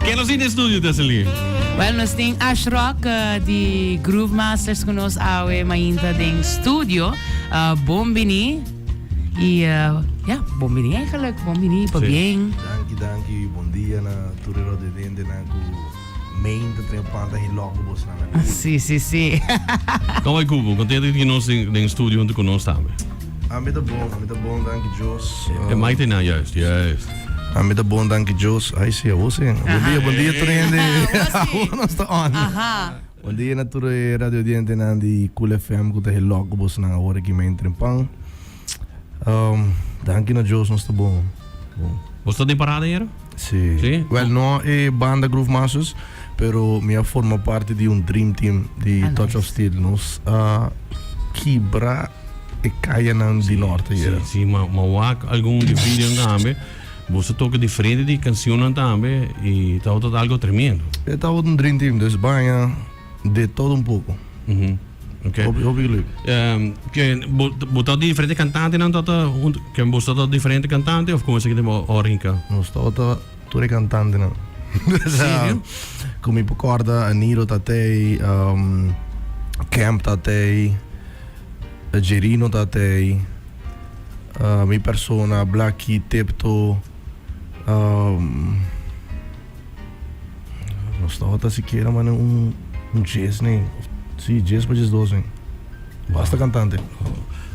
Ken nos tin den studio, Tesselie? Well, nos tin Ash Rock di Groove Masters ku nos awe mainta den studio. Bon bini. Y ja, bon bini eigenlijk. Bon bini, pabien. Danki, danki. Bon dia na tur e rodidentenan ku main ta trae panta hilok ku bosnan na Cuba. Si, si, si. Kon bai Cuba? Contento di tin nos den studio hunto ku nos tambe. Ami ta bon, ami ta bon, danki Dios. E mic ta na, juist, juist. Ami ta bon, danki Dios. Ai si, awor si. Bon dia, bon dia tur hende. Awor nos ta on. Bon dia na tur e radioaudientenan di Cool FM ku ta hilok ku bosnan awor aki main trempan. Danki na Dios nos ta bon. Bon. Bo sta den parada ayera? Si. Si? Wel no e banda Groove Masters, pero mi a forma parti di un dream team di Ah, Touch nice. of Steel. Nos a kibra e kayanan di norte ayera. Si, si, ma, ma wak algun di videonan tambe. Boso toka diferente di cancionnan tambe y tabata algo tremendo. E tabata un dream team, dus baña de todo un poco. Mhm. Ok. Hopi, hopi leuk. Um, ke, bo, bo ta diferente cantantenan tata hunto, ke bo ta diferente cantante of como esaki ta orinka? Nos tabata tur e cantantenan. Serio? Ku mi por corda, Aniro tatei, um, Camp tatei, Jerino tatei, uh, mi persona, Blacky, Tipto, um, Nos tabata sikiera mane un un djes nen. Si, djes pa djesdos nen. Basta kantante.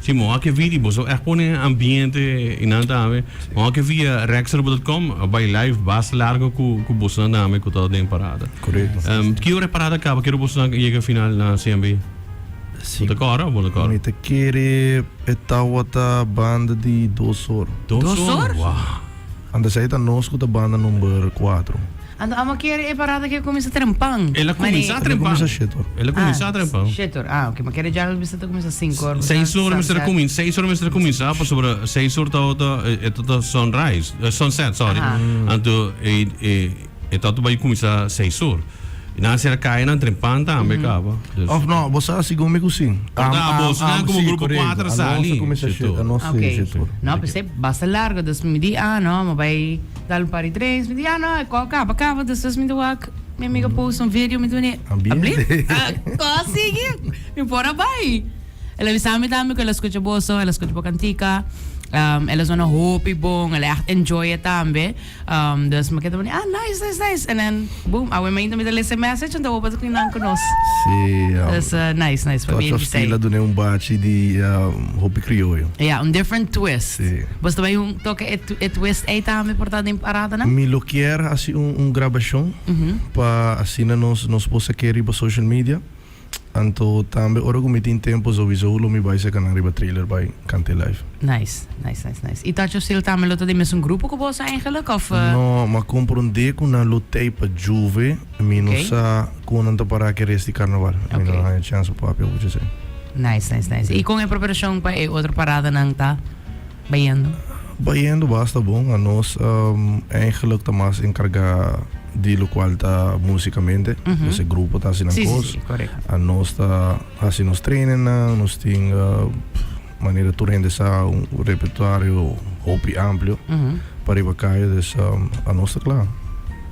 Si, mi wak e video, boso echt pone ambiente i nan tambe. Mi wak e via rexrobo.com, a bai live basta largo ku ku bosonan tambe ku ta den parada. Korekto. Ki ora e parada kaba? Ki ora bosonan yega final na CMB? Si. Bo ta kòrda òf bo no ta kòrda? Mi ta kere e tabata banda di dos or. Dos Dos or? or? Wow! Anto esei ta nos ku ta banda number kuatro. Anto amo kere e parada ke kuminsa trempan. El a kuminsa El a trempan. kuminsa shetor. El a kuminsa trempan. Shetor, ah ok, ma kere dja el bisa ta kuminsa sinku or. Seis or mester a kuminsa, seis or mester a kuminsa pasobra seis or tabata e ta sunrise, sunset sorry. Anto e e e tabata bai kuminsa seis or. Nan a sera kaya nan trempan tambe kaba. Dus. Of no, bo sa segun mi ku si. Por ta bo sa komo grupo kuater a sali. Anos a kuminsa shit, anos Ok. si shetor. No, p'esei basta largo, dus mi di, ah no, mi bai dal un par di drinks, mi di, ah no, e kò kaba kaba, despues mi ta wak mi amiga post un video, mi duni, Ambiente. Ah, kò sigui, mi por a bai. El a bisa mi tambe ku el a skucha boso, el a skucha bo kantika, el a zona hopi bon, el a ègt enjoy e tambe. Dus mi keda bini, ah nice, nice, nice. And then, boom, awe mainta mi ta lesa e message, anto bo por ta klinnan ku nos. Sí, Dus nice, nice, Touch pabia of di Steel a esei. dun'é un bachi di hopi krioyo. Ja, un different twist. Sí. Bo ta bai un toka e e twist ei tambe por ta den paradanan? Mi lo kier hasi un un grabashon pa asina nos nos por sak'é riba social media. Anto tambe ora ku mi tin tempo souiso lo mi bai seka nan riba trailer bai kant'e live. Nice, nice, nice, nice. I Touch of Steel tambe lo ta den mesun grupo ku boso eigenlijk of? No, m'a komprondé ku nan lo tei pa Juve, mi no Ok. sa kon nan ta pará ku e rest di karnaval. Mi no Ok. haña chèns pa papia muchu esei. Nice, nice, nice. I kon e preparashon pa e otro paradanan ta bayendo? Bayendo basta bon. Anos eigenlijk ta mas enkargá di lokual ta musikamente. Dus e grupo ta hasi nan Sí, sí, kos. sí, korekto. Anos ta hasi nos trainingnan, nos tin manera tur hende sa un repertorio hopi amplio pa riba kaya. Dus anos ta kla.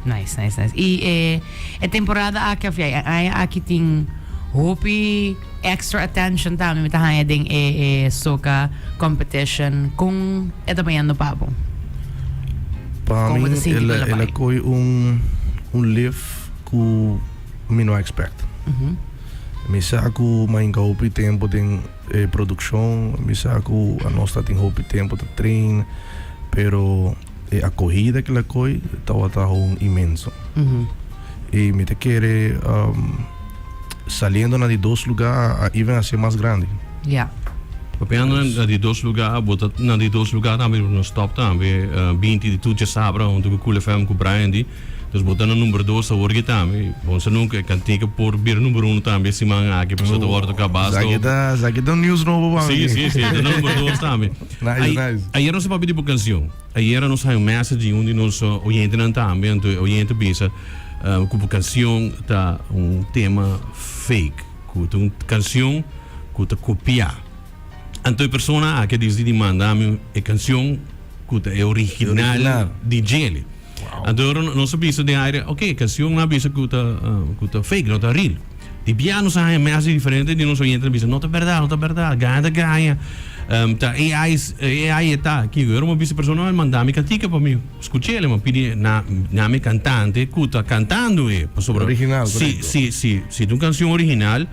Nice, nice, nice. I e e temporada aki of ya e aña aki tin hopi Extra attention tambe mi ta haña den e e soca competition. Con e ta bayendo pa bo? Pa Con bo mi ta sinti el cu a el a el a bai? coy un un lift cu mi no a expect. Mi sa cu mi a hinca hopi tempo den e produccion, mi sa cu anos ta tin hopi tempo ta train, pero e acogida cu el a coy tabata un inmenso. Y mi ta kere saliendo na di dos lugar a even hacié mas grandi. Ja. Papiando na di dos lugar, bo ta na di dos lugar tambe riba nos top tambe, binti di tur djasabra hunto cu Cool FM cu Brian di. Dus bo ta na number dos awor aki tambe. Bon sa nunca e cantica por bira number uno tambe e siman aki pasobra ta wordo caba hasta Esaki ta, esaki ta un news nobo pa mi. Si, si, si, e ta na number dos tambe. Nice, nice. Ayer nos a papia di bo cancion. Ayera nos haña un message di un di nos oyentenan tambe, anto e oyente bisa ku bo kansion ta un tema fake, ku ta un kansion ku ta kopiá. Anto e persona aki a disidi di manda mi e kansion ku ta e original di djele. Anto ora nos a bisa den aire, ok, kansion nan a bisa ku ta ku ta fake, no ta real. Di bia nos a haña message diferente di nos oyentenan bisa, no ta bèrdat, no ta bèrdat, gaña ta gaña, ta AI, AI e ta. Kiko? Ora mi a bisa e persona, manda mi kantika pa mi skuch'el, mi a pidi na na mi kantante ku ta kantando e, pasobra Original, si korekto. si si si ta un kansion original,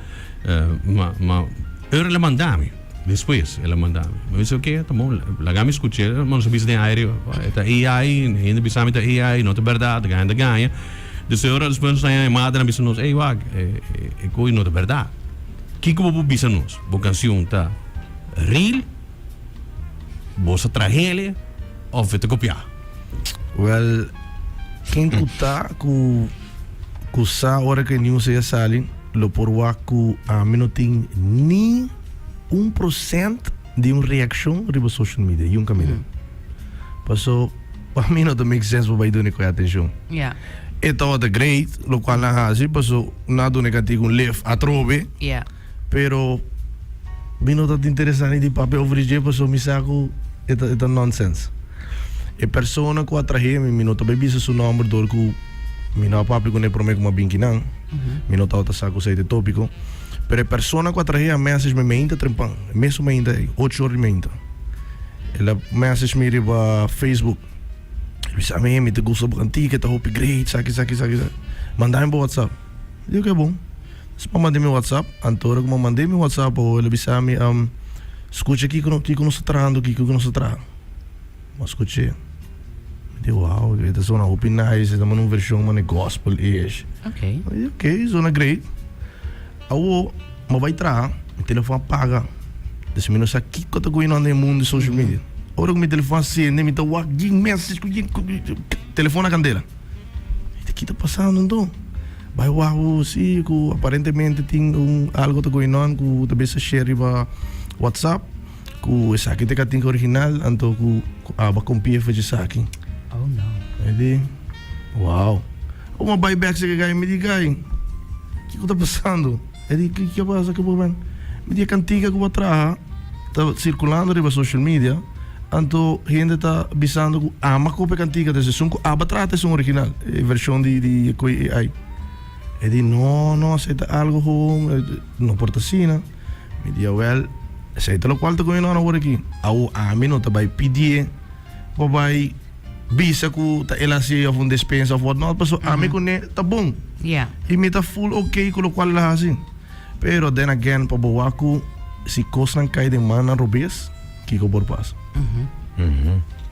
ma ma ora el a manda mi. Despues el a manda mi. Mi bisa oke, ta bon, laga mi skuch'é. Ma nos a bisa den aire, e ta AI, hende bisa mi ta AI, no ta bèrdat, gaña ta gaña. Dus e ora despues nos a haña yamada, nan a bisa nos, ey wak, e koe no ta bèrdat. Kiko bo por bisa nos? Bo kansion ta real? Bo sa trah'el òf e ta kopiá? Wèl, ken ku ta ku ku sa ora ku e news ei a sali, lo por wak ku ami no tin ni un procent di un reaccion riba social media, yun caminda. Paso pa mi no ta make sense pa bay duna e coy atencion. Yeah. E tabata great locual nan haci paso nan a duna e cantica un lift atrobe. Yeah. Pero mi no ta interesa ni di papia over dje paso mi sa cu e ta e ta nonsense. E persona cu a trahe mi, mi no ta bay bisa su nomber door cu mi no a papia cune prome cu mi a bin kinan. Mi no tabata sa cu esey ta e topico. Pero e persona cu a trahe a message mi meinta trempan, e mesun meinta ey, ocho or di meinta. El a message mi riba Facebook. El bisa mi, mi ta gusta bo cantica, e ta hopi great, esaki, esaki, esaki, esaki. Manda mi bo WhatsApp. Mi di oke bon. Despues a manda mi WhatsApp, anto ora cu mi a manda mi WhatsApp el a bisa mi, scucha kico, kico nos ta trahando, kico nos ta traha. Mi a scuch'e. Mi di wow, e ta sona hopi nice, e ta manda un version mane gospel-ish. Ok. Mi di ok, sona great. Awo mi a bai traha, mi telefon a paga. Dus mi no sa kiko ta going on den e mundo di social media. Ora ku mi telefon a sende, mi ta wak yin message ku yin telefon na kandela. Mi di ki ta pasando anto? Bai wak ku si ku aparentemente tin un algo ta going on ku ta bisa share riba WhatsApp ku esaki ta e katinka original anto ku aba kompia for esaki. Oh no. Mi di wow. Bo a bai bek seke gai? Mi di gai, kiko ta pasando? E di, kiko a pasa ku bo men? Mi di e kantika ku bo a traha ta sirkulando riba social media, anto hende ta bisando ku ama kopi e kantika, entonces esun ku aba traha ta esun original, e vershon di di e koe AI. E di, no, no, esei ta algo gewoon, no por ta asina. Mi di, awel, esei ta lokual ta koño awor aki. Awo ami no ta bai pidié pa bai bisa ku ta el hasi of un despensa of what not pasobra ami kuné ta bon Yeah. i mi ta full ok ku lokual el a hasi pero then again pa bo wak ku si kosnan kai den mannan robes kiko por pasa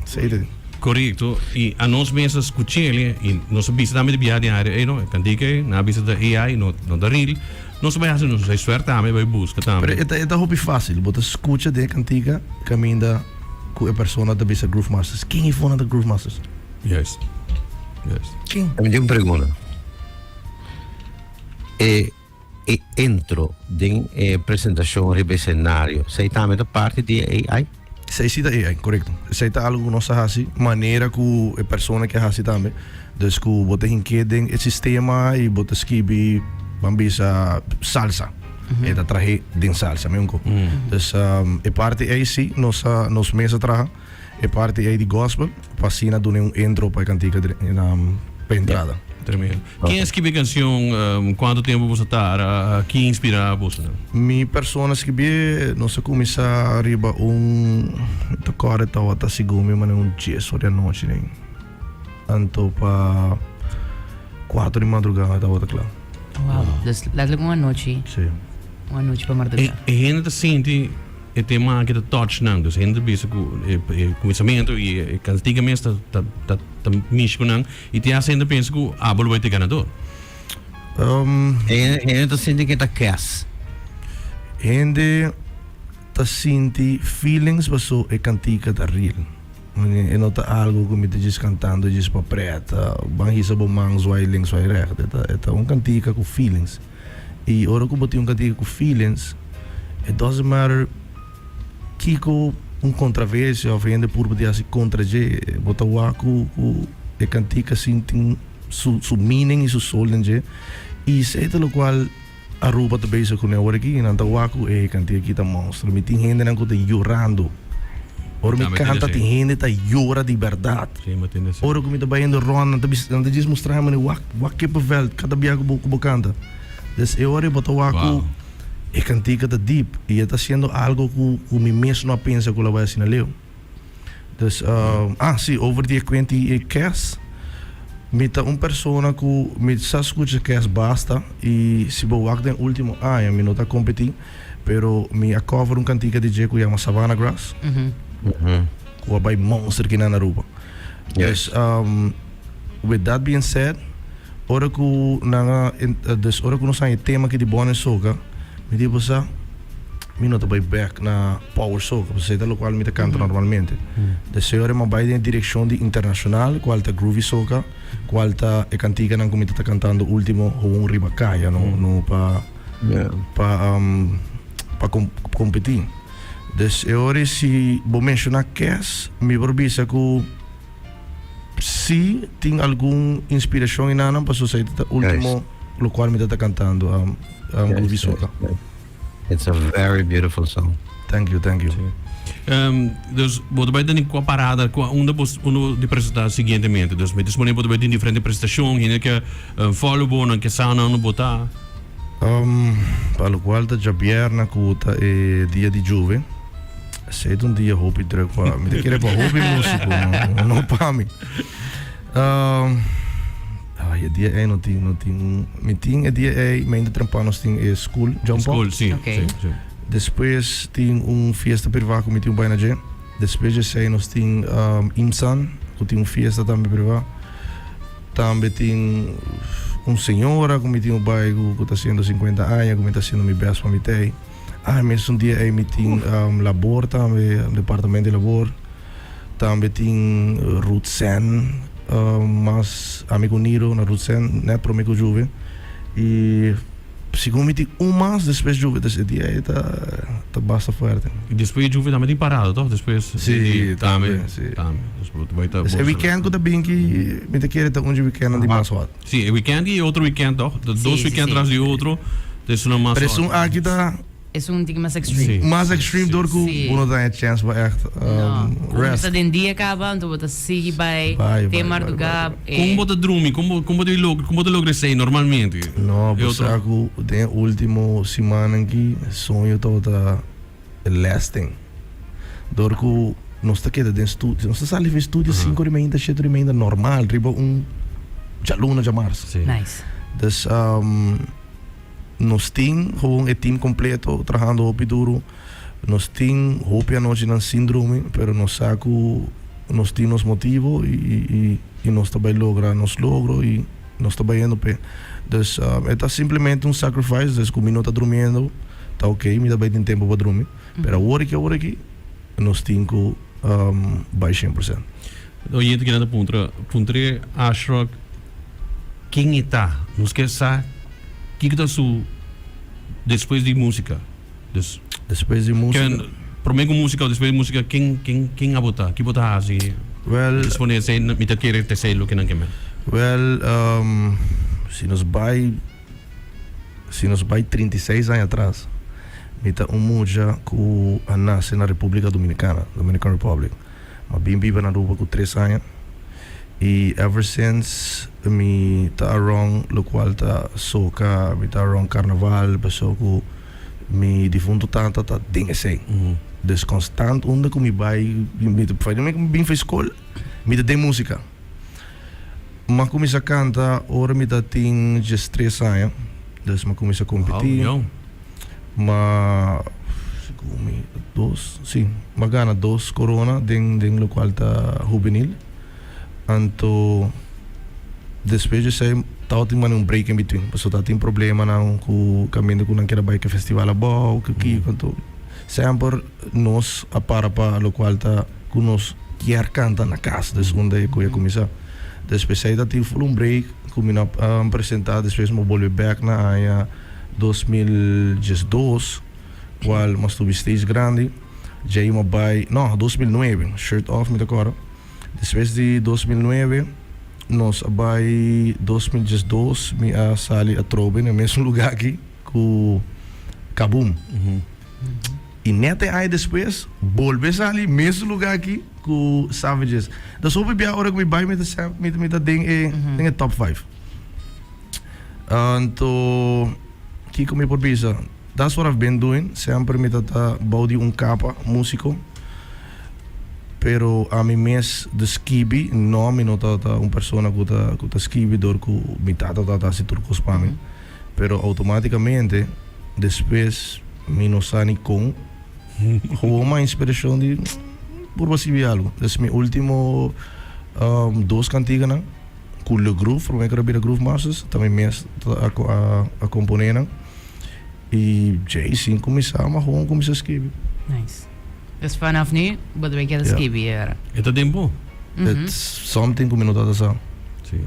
esei ta. Korekto i anos mes a skuch'el i nos a bisa tambe di biaha den área ei no e kantika ei nan a bisa ta AI no no ta real nos a bai hasi nos suerte tambe bai buska tambe. Pero e ta e ta hopi fásil bo ta skucha den e kantika kaminda. Ku e persona ta bisa Groove Masters. Ken e fona ta Groove Masters? Juist. Juist. Ken? Mi tin un pregunta. E e intro den e presentacion riba escenario, esei tambe ta parti di e AI? Esei si ta AI, korekto. Esei ta algu ku nos ta hasi, manera ku e persona ke hasi tambe. Dus ku bo ta hink'é den e sistema i bo ta skibi, ban bisa, salsa. E ta trah'é den salsa, mi unko. Dus e parti ei si nos a nos mes a traha, e parti ei di gospel, pa asina duna un intro pa e kantika pa e entrada. Tremendo. Ken a skibi e kansion? Kuantu tempu boso tara? Ken inspirá bosonan? Mi persona a skibié, nos a kuminsá riba un, mi ta kòrda tabata segun mi manera un dies or di anochi den. Anto pa cuatro di madrugada tabata cla. Wow, dus letterlijk un anochi. Sí. Un anochi pa madrugada. E hende ta sinti e tema aki ta touch nan, dus hende ta bisa cu e cuminsamentu y e cantica mes ta ta ta ta mishi cu nan y te haci hende pensa cu abo lo bay ta e ganador. E hende ta sinti cu e ta kes. Hende ta sinti feelings paso e cantica ta real. E no ta algo ku mi ta djis kantando djis pa pret, ban hisa bo man zwai links zwai recht. E ta e ta un kantika ku feelings. I ora ku bo tin un kantika ku feelings, it doesn't matter kiko un kontraversia òf hende purba di hasi kontra dje, bo ta wak ku ku e kantika sin tin su su meaning i su soul den dje. I esei ta lokual Aruba ta bezig kuné awor aki, nan ta wak ku e kantika aki ta monster. Mi tin hendenan ku ta yorando. Ora mi canta tin hende ta yora di berdad. Ora cu mi ta bayendo rond nan ta bisa nan ta djis mustra mi wak wak kippenvel cada bia cu bo cu bo canta. Des e ora bo ta wak cu e cantica ta deep y e ta haciendo algo cu cu mi mes no a pensa cu lo bay asina leu. Dus ah si over di e cuenta y e kes mi ta un persona cu mi sa scucha kes basta y si bo wak den ultimo aña mi no ta competi. Pero mi a cover un cantica di dje cu yama Savannah Grass. Cu a bay monster ki nan Aruba. Dus, with that being said, ora cu nan a, dus ora cu nos haña e tema aki di Born in Soca, mi di bo sa, mi no ta bay back na Power Soca, pasobra esey ta locual mi ta canta normalmente. Dus e ora mi a bay den e direccion di internacional, cual ta Groovy Soca, cual ta e canticanan cu mi ta ta cantando ultimo gewoon riba caya, no, no pa. Pa pa competi. Dus e ora si bo menciona Kes, mi por bisa cu si tin algun inspiracion y nanan pasobra esey ta ultimo locual mi ta ta cantando Groovy Soca. It's a very beautiful song. Thank you, thank you. Dus bo ta bai tene cua parada, cua unda bo unda di presenta siguientemente? Dus mi ta supone bo ta bai tin diferente presentacion, hende ke follow bo, nan ke sa nan unda bo ta. Pa locual ta djabièrnè cu ta e dia di Juve, esey ta un dia hopi druk pa mi. Ta kere pa hopi musico, no pa mi. Ay, e dia ey no tin, no tin un, mi tin e dia ey, mainta trempan nos tin e school jump up. School, si, Ok. si, si. Despues tin un fiesta priva cu mi tin un bay na dje. Despues di esey nos tin Imsan cu tin un fiesta tambe priva. Tambe tin un señora cu mi tin un bay cu ta haciendo cincuenta aña cu mi ta haciendo mi best pa mi tey. Ah, mesun dia ey mi tin labor tambe, departamento di labor. Tambe tin Rutsen, mas ami cu Niro na Rutsen, net prome cu Juve. Y Segun mi tin un mas despues Juve, dus e dia ei ta ta basta fuerte. Y despues di Juve tambe tin parada toch? Despues Sí, tambe, sí. Tambe. Dus bo ta bai ta Dus e weekend ku ta bin ki mi ta kere ta un dje weekendnan di mas hot. Sí, e weekend y e otro weekend toch? De Sí, dos sí, weekend sí. tras di otro, ta esunnan mas Pero hot. esun aki ta Esun tiki mas extreme. Sí. Mas extreme door ku Sí. bo no ta haña chance pa echt No. rest. Bo ta den dia kaba, anto bo ta sigui bai Bai, te bai, bai, marduga. bai, eh. Kon bo ta drumi? Kon bo kon bo ta logra kon bo ta logra esei normalmente? No, E bo otro sa ku den e ultimo simannan aki soño tabata e last thing. Door ku nos ta keda den studio, nos ta sali for studio sinku ora i meinta, shete ora i meinta normal riba un djaluna, djamars. Sí. Nice. Dus Nos tin gewoon e team completo trahando hopi duro. Nos tin hopi anochinan sin drumi, pero nos sa cu nos tin nos motibo y y nos ta bay logra nos logro y nos ta bayendo p'e. Dus e ta simplemente un sacrifice, dus cu mi no ta drumiendo ta ok, mi ta bay tin tempo pa drumi, pero awor aki awor aki nos tin cu bay cien por cent. Oyente kinan ta puntra, puntr'e Ashrok ken e ta? Nos ke sa kiko ta su despues di musica. Dus Despues di musica. Ken, prome ku musica o despues di musica ken ken ken abo ta? Ki bo ta hasi? Well, Responde esei, mi ta kere ta esei loke nan ke men. Well, si nos bai si nos bai 36 aña atras, mi ta un mucha ku a nase na Republica Dominicana, Dominican Republic. M'a bin biba na Aruba ku tres aña y ever since mi ta around locual ta soca, mi ta around carnaval paso cu mi difunto tata ta den esey. Dus constant unda cu mi bay mi ta mi bin for school mi ta den musica. M'a cuminsa canta ora mi ta tin diestres aña dus m'a cuminsa competi. Ma segun mi dos, si, m'a gana dos corona den den locual ta hubenil. Anto despues di esei tabatin mane un break in between, pasobra tabatin problemanan cu caminda cu nan kier a bai cu e festival abao, cu kico, anto semper nos a para pa locual ta cu nos kier canta na cas, dus unda e cu a cuminsa. Despues esei tabatin full un break cu mi no a presenta, despues mi a bolbe bek na aña. 2012 cual mas tubi stage grandi djey mi a bay no 2009 shirt off mi ta acorda despues di 2009 nos a bay 2012 mi a sali atrobe na e mesun lugar aki cu Kaboom. I net e aña despues bolbe sali mesun lugar aki ku Savages. Dus hopi bia ora ku mi bai mi ta sem mi mi ta den e den e top five. Anto kiko mi por bisa? That's what I've been doing. Semper mi ta ta bou di un kapa musiko. Pero ami mes de skibi no mi no ta ta un persona ku ta ku ta skibi dor ku mi tata ta ta hasi tur kos pa mi. Pero automaticamente despues mi no sa ni con gewoon ma inspiracion di purba skibi algo. Dus mi ultimo dos cantiganan cu Le Groove, prome cu a bira Groove Masters, ta mi mes a a compone nan y djey sin cuminsa ma gewoon cuminsa skibi. Nice. Dus vanaf nu bo ta bay keda skibi e ora. E ta den bo. It's something cu mi no tabata sa. Si.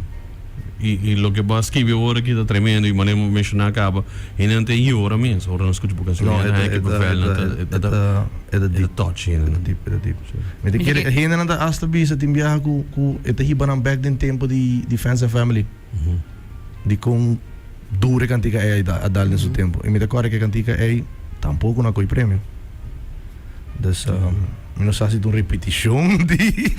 Y y loke bo a skibi awor aki ta tremendo y manera bo menciona caba hendenan ta yora mes ora nan scucha bo cancion. No, e ta e e ta e ta e ta e ta deep. touch E ta hendenan. deep, e ta deep. Mi ta kere hendenan ta hasta bisa tin biaha cu cu e ta hiba nan bek den tempo di di Friends and Family. Di con duro e cantica ey a dal den su tempo. Y mi ta corda cu e cantica ey tampoco no a coy premio. Dus mi no sa si ta un repeticion di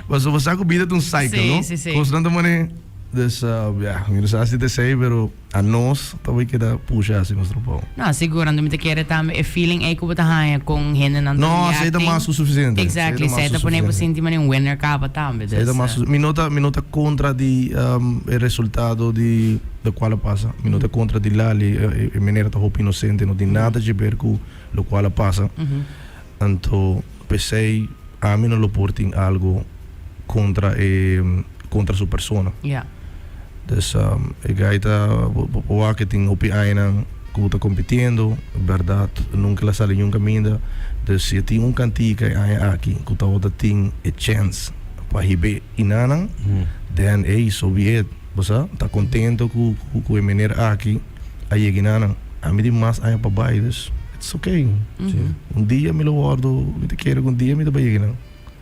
pasobra bo sa cu bida ta un cycle no. Cosnan ta mane dus ya mi no sa si ta esey pero anos ta bay keda pusha haci nos trabao. No sigur anto mi ta kere tambe e feeling ey cu bo ta haya con hendenan ta No esey ta mas cu suficiente. Exactly esey ta pone bo sinti mane un winner caba tambe dus. Mi no ta mi no ta contra di e resultado di locual a pasa mi no ta contra di Lali e meneer ta hopi inocente no tin nada dje ber cu locual a pasa anto pesey ami no lo por tin algo contra e contra su persona dus e guy ta bo por wak e tin hopi añanan cu ta compitiendo berdad nunca el a sali niun caminda dus si e tin un cantica e aña aki cu tabata tin e chance pa hibe inanan then ey so be it bo sa ta contento cu cu e meneer aki a yega inanan ami tin mas aña pa bay dus it's okay un dia mi lo wordo mi ta kere cu un dia mi ta bay yega inan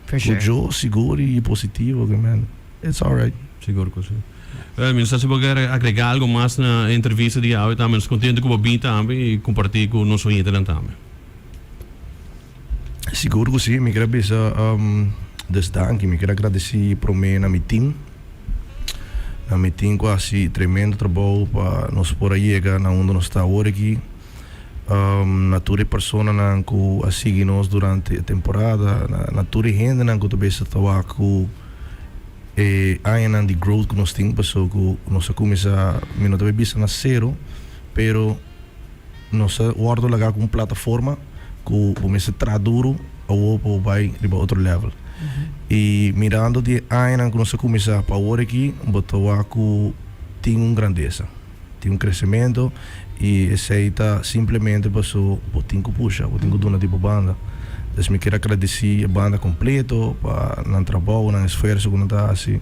cu yo sigur y positivo ke man it's alright. Sigur cu si. Well, mi no sa si bo kier agrega algo mas na e entrevista di awe tambe. Nos contento cu bo bin tambe y comparti cu nos oyentenan tambe. Sigur cu si, mi kier a bisa des danki, mi kier a gradeci prome na mi team, na mi team cu a haci tremendo trabou pa nos por a yega na unda nos ta awor aki, na tur e personanan cu a sigui nos durante e temporada, na tur e hendenan cu ta bisa ta wak cu e añanan di growth cu nos tin, pasobra cu nos a cuminsa, mi no ta bay bisa na cero, pero. Nos a wordo laga cu un plataforma cu bo mester traha duro awor pa bo bay riba otro level. Y mirando di e añanan cu nos a cuminsa pa awor aki, bo ta wak cu tin un grandesa, tin un crecemento y esey ta simplemente paso bo tin cu pusha, bo tin cu duna di bo banda. Dus mi kier a gradeci e banda completo pa nan trabou, nan esfuerso cu nan ta haci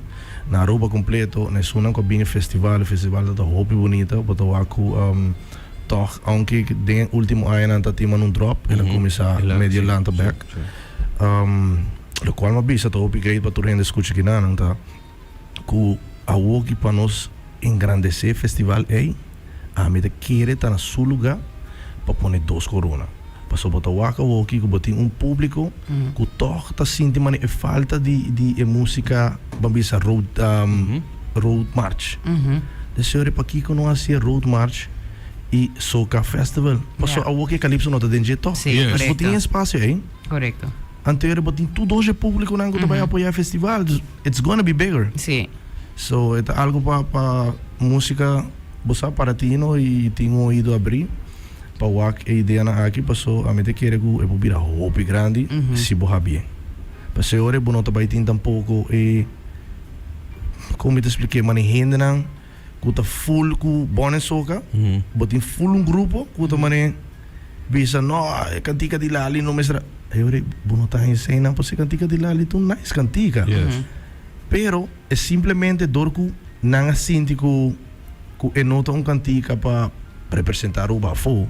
na Aruba completo, na esunnan cu a bini festival, e festival ta ta hopi bunita, bo ta wak cu. Tòg, aunke den e último añanan ta tin man un dròp, el a kuminsá medio lanta bèk. Lokual mi a bisa ta hopi great pa tur hende skucha kinanan ta ku awoki pa nos engrandesé e festival ei, ami ta kere ta na su lugá pa pone dos korona. Pasobra bo ta wak awoki ku bo tin un públiko ku tòg ta sinti manera e falta di di e músika ban bisa road road march. De señor pakiko no hasi e road march i soca festival? Pasobra awoki e calypso no ta den dje tòg. Sí, Dus bo tin korekto. espasio ei. Korekto. Anterior bo tin tur dos e públikonan ku ta bai apoyá e festival. Dus it's gonna be bigger. Sí. So e ta algu pa pa músika bo sa para tino i tin un oido abrí. Pa wak e ideanan aki paso ami ta kere ku e por bira hopi grandi si bo habié. Pasei ora bo no ta bai tin tampoko e, kon mi ta splik'é, mane hendenan ku ta full ku bòne soka, bo tin full un grupo ku ta mane bisa no e kantika di Lali no mester a, e ora bo no ta haña eseinan pasobra e kantika di Lali ta un nice kantika. Pero e simplemente dor ku nan a sinti ku. Ku e no ta un kantika pa representá Aruba afó.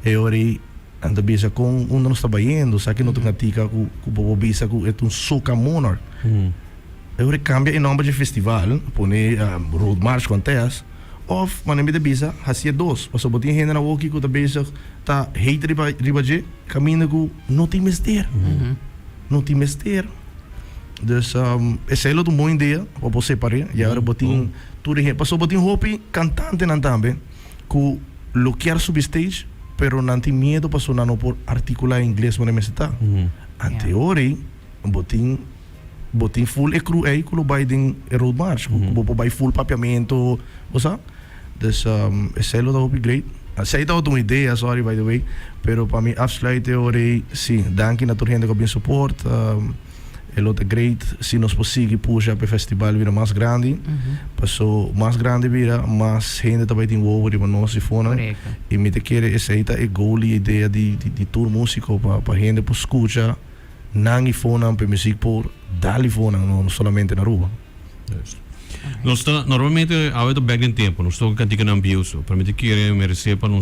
E ora ei nan ta bisa kon unda nos ta bayendo, sa ke no ta un kantika ku ku bo por bisa ku e ta un soca monarch. E ora ei kambia e nòmber dje festival, pone Road March Contest. Of, manera mi ta bisa, hasié dos, pasobra bo tin hende na woki ku ta bezig ta hate riba riba dje, kaminda ku no tin mester. No tin mester. Dus esei lo ta un bon idea pa bo separ'é, i awor bo tin tur e hende, pasobra bo tin hopi kantantenan tambe ku lo kier subi stage, pero nan tin miedu pasobra nan no por artikulá ingles manera mester ta. Anteor ei bo tin. Bo tin full e crew ey cu lo bay den e road march. Cu bo por bay full papiamento, bo sa. Dus esey lo ta hopi great. Esey tabata un idea, sorry by the way. Pero pa mi afsluit e ora ey, si, danki na tur hende cu a bin support. E lo ta great si nos por sigui pusha pa e festival bira mas grandi. Paso mas grandi bira, mas hende ta bay tin wowo riba nos y fonan. Y mi ta kere esey ta e goal y idea di tur musico pa hende por scucha. Nan i fonan p'e muziek por dal i fonan, no solamente na Aruba. Juist. Nos ta normalmente awe ta bek den tempo, nos toka kantikanan bieu so, pero mi ta kere meresé pa nos.